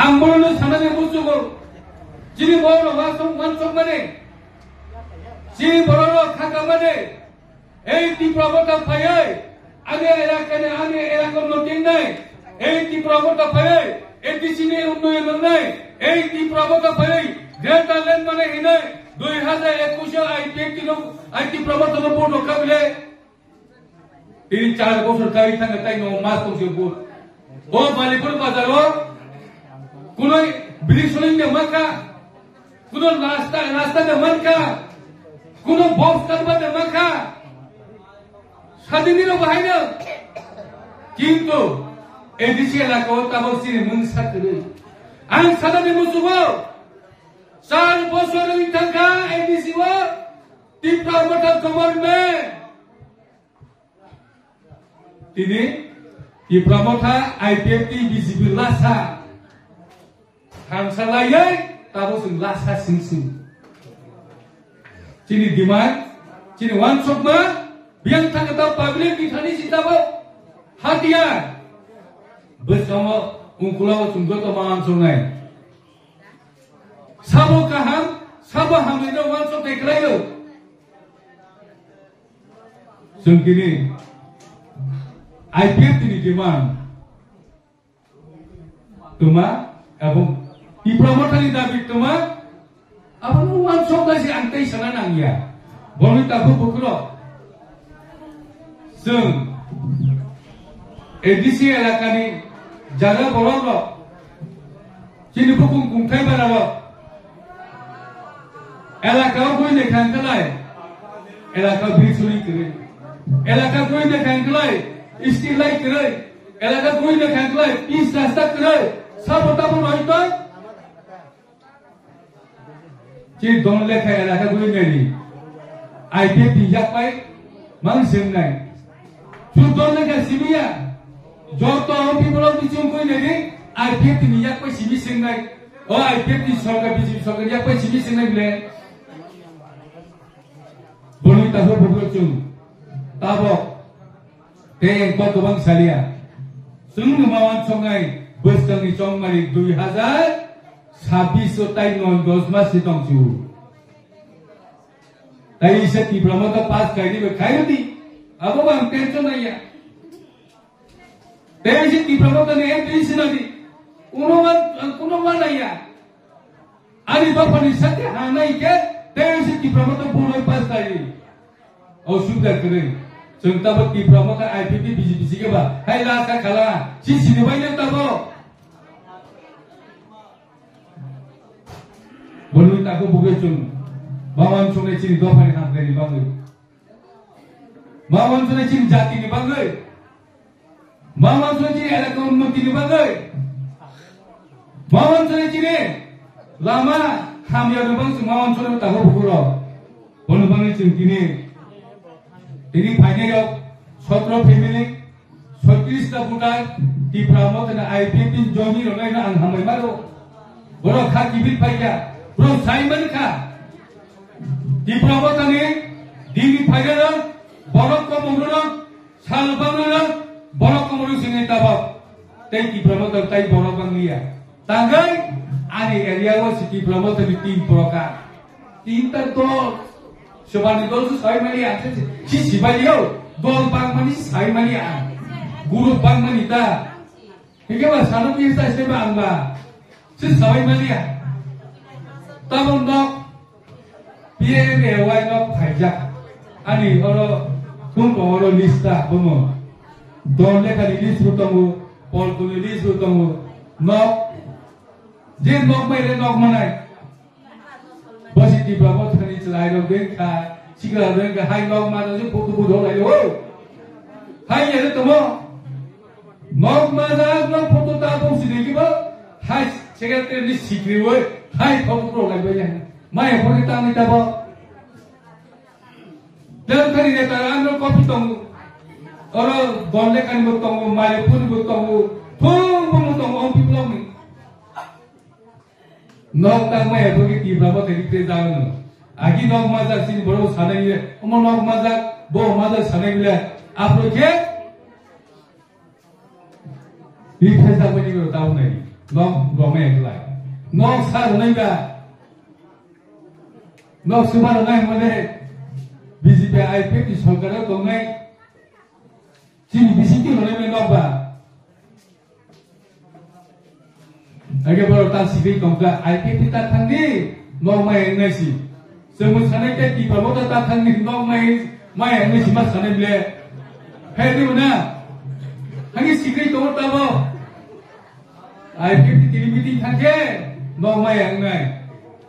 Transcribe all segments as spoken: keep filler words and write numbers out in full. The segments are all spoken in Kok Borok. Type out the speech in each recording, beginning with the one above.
Ang borokno sanani muchugo, chini borok wasong wansokmani, chini borok khaka mani, ei Tipra Motha phaiwi, ani elakani, ani elakano tingnai, ei Tipra Motha phaiwi, A D C ni unnoyon wngnai, ei Tipra Motha phaiwi, Greater Land mane hinai, dui hajar ekush I P F T no, I Tipra Motha no vote rokha bile. Tini char bosor kai thangkha tai no mas tong se bo. O Malipur bazar o kunoi bridge soling de mankha, kuno rasta, rasta de mankha, kuno box kangba de mankha. Sadini no bahai no. Kintu A D C elaka o tabok sini mungsa kwrwi. Ang sadani musugo char bosor wng thangkha A D C o Tipra Motha government. Tini Tipra Motha I P F T B J P lasa thansa laiwi tabo chwng lasa sing sing. Chini demand, chini wansokma, biyang thangkha ta public ni thani si tabo hatiya. Bwskango ungkula o chwng joto ma wansoknai. Sabo kaham, sabo hamwi no wansoknai kwlaio. Chwng tini I P F T ni demand tuma abo Tipra Mothani dabi tuma abo no wansok da si ang tei sana nangya. Boni tabu bukuro. Chwng A D C elakani jaga borok rok Chini bukung kungthai bara rok. Elaka o goi de khang kalai. Elaka o bridge suri kwrwi. Elaka goi de khang kalai. Street light kwrwi. Elaka goi de khang kalai. Pitch rasta kwrwi. Sabo tabo roi to. Chini don lekha elaka goi nai ni. I P F T ni yak pai mang seng nai. Chu don lekha simi ya. Joto o people of the chung koi nai ni, I P F T ni yak pai simi seng nai. O I P F T sorkar, B J P sorkar yak pai simi seng nai bile. Boni taso bukro chung. Tabok. Tei engkol kwbang saliya. Chwngno ma wansoknai bwskangni chongmari dui hajar sabbish o tai non dos mas si tong chu. Tai se Tipra Motha pass kaini be khairudi. Abo bang tension naiya. Tei se Tipra Motha ni M P sinadi. Uno man, kuno man naiya. Ani dophani sakhe hanai khe tei se Tipra Motha bunoi pass kaini. O subda kwrwi. Chwng tabok Tipra Motha I P F T B J P si khe ba. Hai la sa khala. Si sini bai le tabok. Boni tako bugwi chwng. Bawan chwng chini dophani hamkrai ni bagwi. Bawan chwng chini jati ni bagwi. Bawan chwng chini elaka unnoti ni bagwi. Bawan chwng chini lama hamya ni bagwi chwng bawan chwng tako bugwi rok. Boni bagwi chwng tini. Tini phainai rok sotro family. Soitrish ta butai Tipra Motha ni I P F T ni jomi rwnai no ang hambai maro. Borok kha kibit phaikha, borok sai mankha. Tipra Motha ni dini phairano borok komung rwno, sal bangno borok komung rwno sini tabok. Tei Tipra Motha tai borok bang liya. Tangwi ani area o si Tipra Motha ni tin proka. Tinta dol. Sobani dol se sai mani ang se, si sibai yo. Dol bang mani sai mani ang. Guru bang mani ta. Hingke ba sano pi sa se ba ang ba. Se sai mani ang. Tabon nok. P M A Y nok phaijak. Ani oro kum oro list ta bomo. Dol lekha ni list bo tongo. Polkuni list bo tongo. Nok. Je nok bai le nok manai. Bosi Tipra Motha ni chwrai rok deng kha, sikla deng kha, hai nok ma jang photo bu dholai o. Hai yere tomo. Nok ma jang nok photo ta bong si degi ba. Hai secretary ni sikri o. Hai photo bu dholai ba ya. Mai photo ta ni ta bo. Deng khani ne ta ano copy tong. Oro Gonde kan bu tong, Maipur bu tong, thung bu tong, ong pi blong ni. Nok tangmaya bo ki Tipra Motha ni te jagano. Agi nok majak sini borok sanai ye, omo nok majak, bo majak sanai bile. Apro khe, ni phesa bani bro tau nai. Nok romai klai. Nok sa romai ba. Nok suma romai mane B J P I P F ni sorkar o tongnai. Chini bising ti romai nok ba. Age boro ta sigri tongka I P F ni ta thangdi nok mai ang nai si. Semu sanai te ti babo ta ta thangdi nok mai mai ang nai si ma sanai ble. Hai di mana. Hangi sigri tongo tabo. I P F T tini meeting thangkhe nok mai ang nai.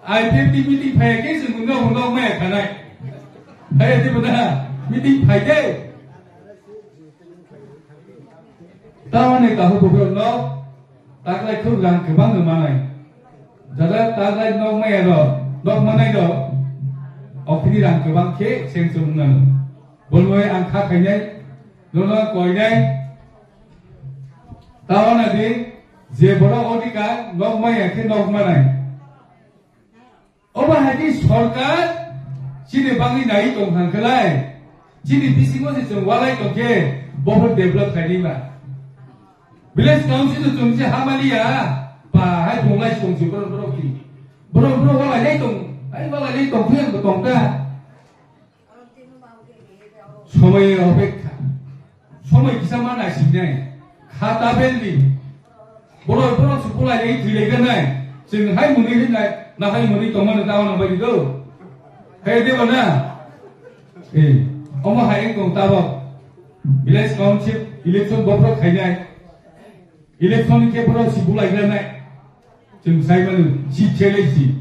I P F T meeting phai khe se mundo mundo mai khanai. Hai di bana meeting phai de. Tamani kahu bubro nok taklai khuk rang kwbang no manai. Jada taklai nok mai ro nok manai ro. Okini rang kwbang khe seng sung nang. Bolmoi ang kha khainai nono koinai. Tawana di je boro odika nok maya khe nok manai. Oba hai di sorkar chini bangwi nai tong thang khlai. Chini bisingo se chwng walai tong khe bohor develop khaini ma. Village council to chwng se hamaliya ba hai bonglai tong se borok borok ki. Borok borok walai lai tong, hai walai lai tong khe tong ta. Somoi opekkha. Somoi kisa ma naisingnai. Kha tabelni. Borok borok su bulai lei thwi lei ganai. Chwng hai muni hinai, na hai muni tongmani tao na bai do. Hai de bana. Eh, omo hai tong tabo. Village council election bobrok khainai. Election ni khe borok si bulai ganai. Chwng sai manu si chele si.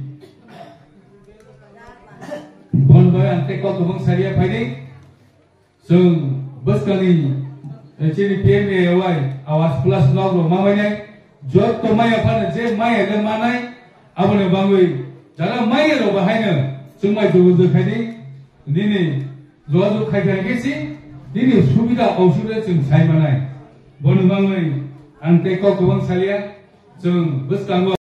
Bon bai ang te kok tobang saria phaini. Chwng bwskangni, eh, chini P M A Y Awas Plus nok rok ma mainai, jotto maya phano je maya le manai, aboni bangwi jara maya rok bahaino chwng mai jogo jwkhaini nini jogajog khai khai khe si nini subida osubida chwng sai manai. Boni bangwi ang tei kok kwbang salia, chwng bwskango